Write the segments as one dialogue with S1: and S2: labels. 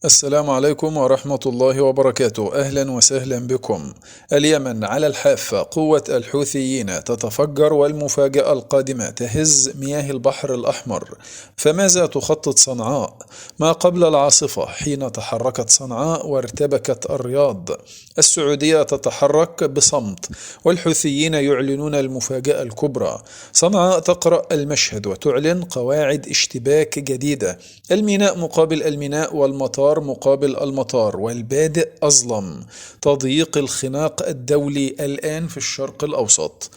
S1: السلام عليكم ورحمة الله وبركاته. أهلا وسهلا بكم. اليمن على الحافة، قوة الحوثيين تتفجر والمفاجأة القادمة تهز مياه البحر الأحمر. فماذا تخطط صنعاء؟ ما قبل العاصفة حين تحركت صنعاء وارتبكت الرياض. السعودية تتحرك بصمت والحوثيين يعلنون المفاجأة الكبرى. صنعاء تقرأ المشهد وتعلن قواعد اشتباك جديدة. الميناء مقابل الميناء والمطار مقابل المطار، والبادئ أظلم. تضييق الخناق الدولي الآن في الشرق الأوسط.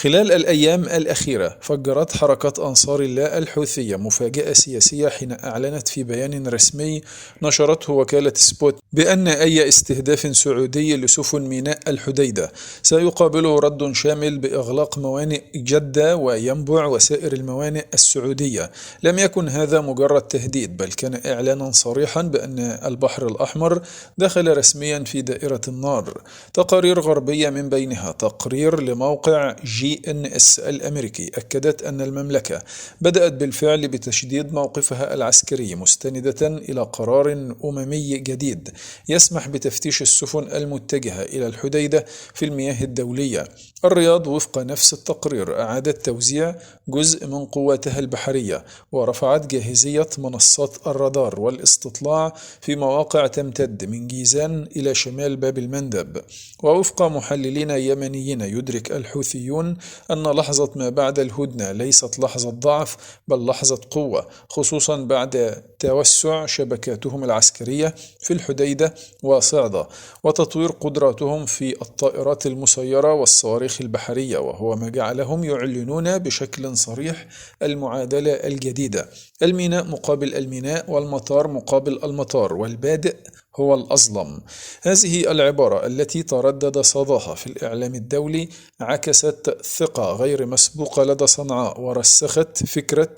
S1: خلال الأيام الأخيرة فجرت حركة أنصار الله الحوثية مفاجأة سياسية حين أعلنت في بيان رسمي نشرته وكالة سبوت بأن أي استهداف سعودي لسفن ميناء الحديدة سيقابله رد شامل بإغلاق موانئ جدة وينبع وسائر الموانئ السعودية. لم يكن هذا مجرد تهديد، بل كان إعلانا صريحا بأن البحر الأحمر دخل رسميا في دائرة النار. تقارير غربية من بينها تقرير لموقع GNS الأمريكي أكدت أن المملكة بدأت بالفعل بتشديد موقفها العسكري، مستندة إلى قرار أممي جديد يسمح بتفتيش السفن المتجهة إلى الحديدة في المياه الدولية. الرياض وفق نفس التقرير أعادت توزيع جزء من قواتها البحرية ورفعت جاهزية منصات الرادار والاستطلاع في مواقع تمتد من جيزان إلى شمال باب المندب. ووفق محللين يمنيين يدرك الحوثيون أن لحظة ما بعد الهدنة ليست لحظة ضعف بل لحظة قوة، خصوصا بعد توسع شبكاتهم العسكرية في الحديدة وصعدة وتطوير قدراتهم في الطائرات المسيرة والصواريخ البحرية، وهو ما جعلهم يعلنون بشكل صريح المعادلة الجديدة: الميناء مقابل الميناء والمطار مقابل المطار، والبادئ هو الأظلم. هذه العبارة التي تردد صداها في الإعلام الدولي عكست ثقة غير مسبوقة لدى صنعاء ورسخت فكرة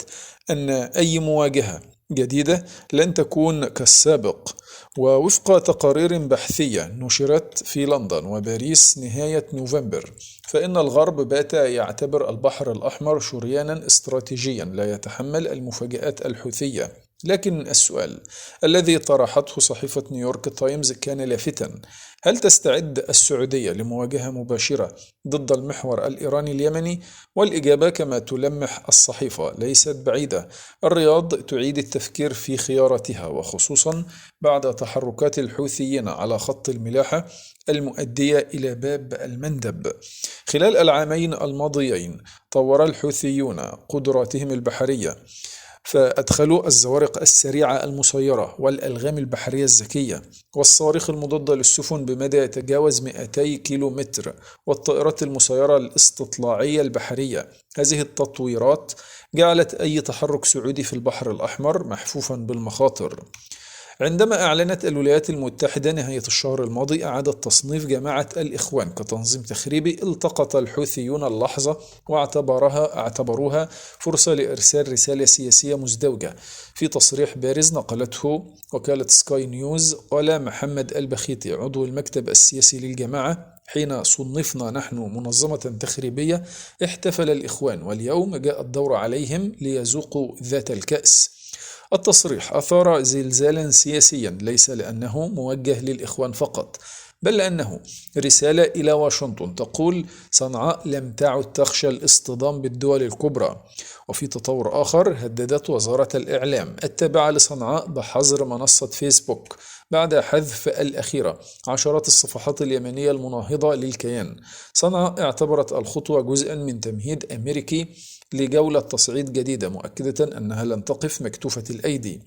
S1: أن أي مواجهة جديدة لن تكون كالسابق. ووفق تقارير بحثية نشرت في لندن وباريس نهاية نوفمبر، فإن الغرب بات يعتبر البحر الأحمر شريانا استراتيجيا لا يتحمل المفاجآت الحوثية. لكن السؤال الذي طرحته صحيفة نيويورك تايمز كان لافتا: هل تستعد السعودية لمواجهة مباشرة ضد المحور الإيراني اليمني؟ والإجابة كما تلمح الصحيفة ليست بعيدة. الرياض تعيد التفكير في خياراتها، وخصوصا بعد تحركات الحوثيين على خط الملاحة المؤدية إلى باب المندب. خلال العامين الماضيين طور الحوثيون قدراتهم البحرية، فأدخلوا الزوارق السريعة المسيرة والألغام البحرية الذكية والصواريخ المضادة للسفن بمدى يتجاوز 200 كيلومتر والطائرات المسيرة الاستطلاعية البحرية. هذه التطويرات جعلت أي تحرك سعودي في البحر الأحمر محفوفا بالمخاطر. عندما أعلنت الولايات المتحدة نهاية الشهر الماضي إعادة تصنيف جماعة الإخوان كتنظيم تخريبي، التقط الحوثيون اللحظة واعتبروها فرصة لإرسال رسالة سياسية مزدوجة. في تصريح بارز نقلته وكالة سكاي نيوز، قال محمد البخيتي عضو المكتب السياسي للجماعة: حين صنفنا نحن منظمة تخريبية احتفل الإخوان، واليوم جاء الدور عليهم ليذوقوا ذات الكأس. التصريح أثار زلزالا سياسيا، ليس لأنه موجه للإخوان فقط، بل لأنه رسالة إلى واشنطن تقول: صنعاء لم تعد تخشى الاصطدام بالدول الكبرى. وفي تطور آخر، هددت وزارة الإعلام التابعة لصنعاء بحظر منصة فيسبوك بعد حذف الأخيرة عشرات الصفحات اليمنية المناهضة للكيان. صنعاء اعتبرت الخطوة جزءا من تمهيد أمريكي لجولة تصعيد جديدة، مؤكدة أنها لن تقف مكتوفة الأيدي.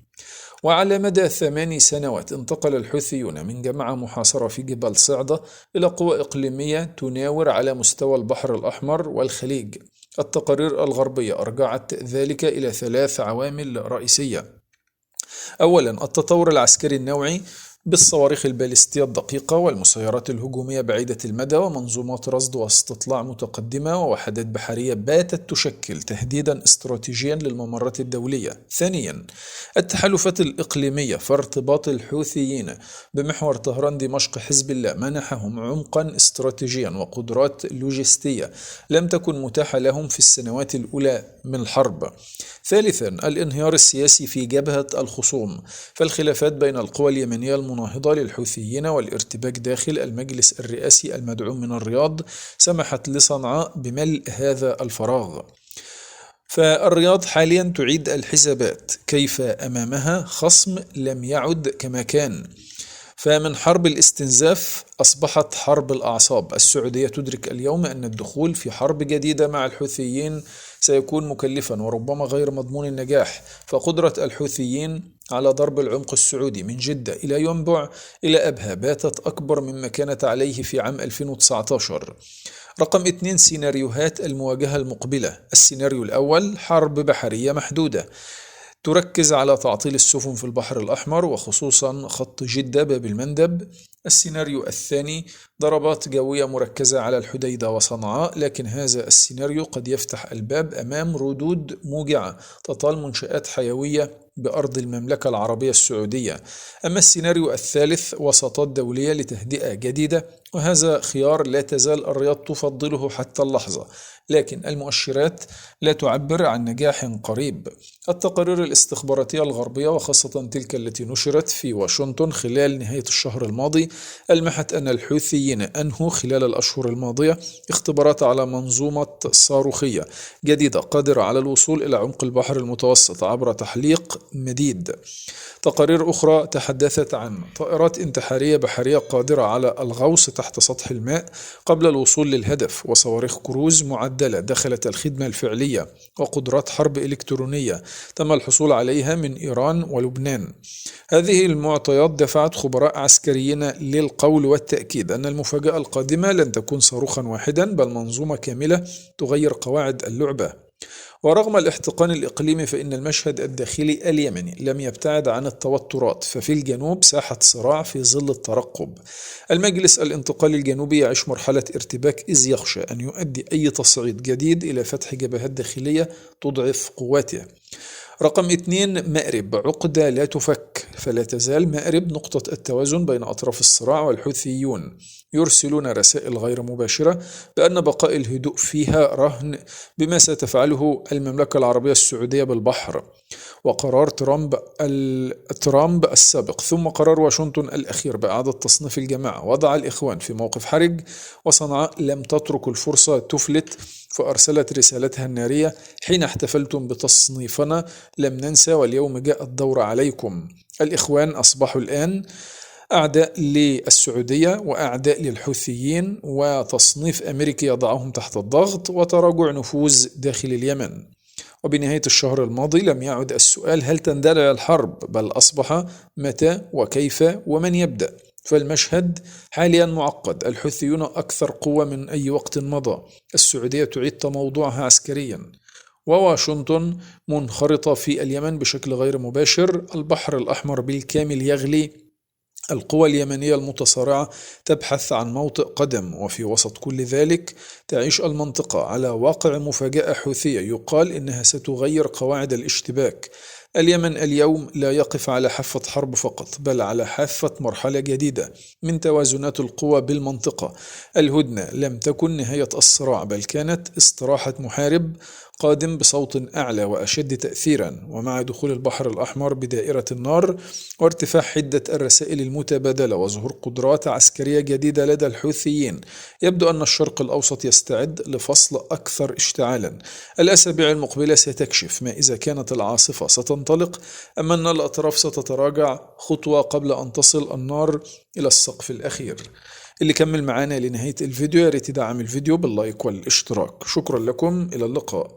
S1: وعلى مدى 8 سنوات انتقل الحوثيون من جماعة محاصرة في جبال صعدة إلى قوى إقليمية تناور على مستوى البحر الأحمر والخليج. التقارير الغربية أرجعت ذلك إلى 3 عوامل رئيسية. أولا، التطور العسكري النوعي بالصواريخ البالستية الدقيقة والمسيرات الهجومية بعيدة المدى ومنظومات رصد واستطلاع متقدمة ووحدات بحرية باتت تشكل تهديدا استراتيجيا للممرات الدولية. ثانيا، التحالفات الإقليمية، فارتباط الحوثيين بمحور طهران دمشق حزب الله منحهم عمقا استراتيجيا وقدرات لوجستية لم تكن متاحة لهم في السنوات الأولى من الحرب. ثالثا، الانهيار السياسي في جبهة الخصوم، فالخلافات بين القوى اليمنية المناهضة للحوثيين والارتباك داخل المجلس الرئاسي المدعوم من الرياض سمحت لصنعاء بملء هذا الفراغ. فالرياض حاليا تعيد الحسابات كيف أمامها خصم لم يعد كما كان، فمن حرب الاستنزاف أصبحت حرب الأعصاب. السعودية تدرك اليوم أن الدخول في حرب جديدة مع الحوثيين سيكون مكلفا وربما غير مضمون النجاح، فقدرة الحوثيين على ضرب العمق السعودي من جدة إلى ينبع إلى أبها باتت أكبر مما كانت عليه في عام 2019. رقم 2، سيناريوهات المواجهة المقبلة. السيناريو الأول، حرب بحرية محدودة تركز على تعطيل السفن في البحر الأحمر وخصوصا خط جدة باب المندب. السيناريو الثاني، ضربات جوية مركزة على الحديدة وصنعاء، لكن هذا السيناريو قد يفتح الباب أمام ردود موجعة تطال منشآت حيوية بأرض المملكة العربية السعودية. أما السيناريو الثالث، وساطات دولية لتهدئة جديدة، وهذا خيار لا تزال الرياض تفضله حتى اللحظة، لكن المؤشرات لا تعبر عن نجاح قريب. التقارير الاستخباراتية الغربية وخاصة تلك التي نشرت في واشنطن خلال نهاية الشهر الماضي ألمحت أن الحوثيين أنهوا خلال الأشهر الماضية اختبارات على منظومة صاروخية جديدة قادرة على الوصول إلى عمق البحر المتوسط عبر تحليق مديد. تقارير أخرى تحدثت عن طائرات انتحارية بحرية قادرة على الغوص تحت سطح الماء قبل الوصول للهدف، وصواريخ كروز معدلة دخلت الخدمة الفعلية، وقدرات حرب إلكترونية تم الحصول عليها من إيران ولبنان. هذه المعطيات دفعت خبراء عسكريين للقول والتأكيد أن المفاجأة القادمة لن تكون صاروخا واحدا بل منظومة كاملة تغير قواعد اللعبة. ورغم الاحتقان الإقليمي فإن المشهد الداخلي اليمني لم يبتعد عن التوترات، ففي الجنوب ساحة صراع في ظل الترقب. المجلس الانتقالي الجنوبي يعيش مرحلة ارتباك إذ يخشى أن يؤدي أي تصعيد جديد إلى فتح جبهات داخلية تضعف قواته. رقم 2، مأرب عقدة لا تفك، فلا تزال مأرب نقطة التوازن بين أطراف الصراع، والحوثيون يرسلون رسائل غير مباشرة بأن بقاء الهدوء فيها رهن بما ستفعله المملكة العربية السعودية بالبحر، وقرار ترامب السابق ثم قرار واشنطن الأخير بإعادة تصنيف الجماعة وضع الإخوان في موقف حرج، وصنعاء لم تترك الفرصة تفلت فأرسلت رسالتها النارية: حين احتفلتم بتصنيفنا لم ننسى واليوم جاء الدور عليكم. الإخوان أصبحوا الآن أعداء للسعودية وأعداء للحوثيين، وتصنيف أمريكي يضعهم تحت الضغط وتراجع نفوذ داخل اليمن. وبنهاية الشهر الماضي لم يعد السؤال هل تندلع الحرب، بل أصبح متى وكيف ومن يبدأ. فالمشهد حاليا معقد، الحوثيون أكثر قوة من أي وقت مضى، السعودية تعيد تموضعها عسكريا، وواشنطن منخرطة في اليمن بشكل غير مباشر. البحر الأحمر بالكامل يغلي، القوى اليمنية المتصارعة تبحث عن موطئ قدم، وفي وسط كل ذلك تعيش المنطقة على واقع مفاجأة حوثية يقال إنها ستغير قواعد الاشتباك. اليمن اليوم لا يقف على حافة حرب فقط، بل على حافة مرحلة جديدة من توازنات القوى بالمنطقة. الهدنة لم تكن نهاية الصراع، بل كانت استراحة محارب قادم بصوت أعلى وأشد تأثيرا. ومع دخول البحر الأحمر بدائرة النار وارتفاع حدة الرسائل المتبادلة وظهور قدرات عسكرية جديدة لدى الحوثيين، يبدو أن الشرق الأوسط يستعد لفصل أكثر اشتعالا. الأسابيع المقبلة ستكشف ما إذا كانت العاصفة ستنطلق أم أن الأطراف ستتراجع خطوة قبل أن تصل النار إلى السقف الأخير. اللي كمل معانا لنهاية الفيديو ياريت يدعم الفيديو باللايك والاشتراك. شكرا لكم، إلى اللقاء.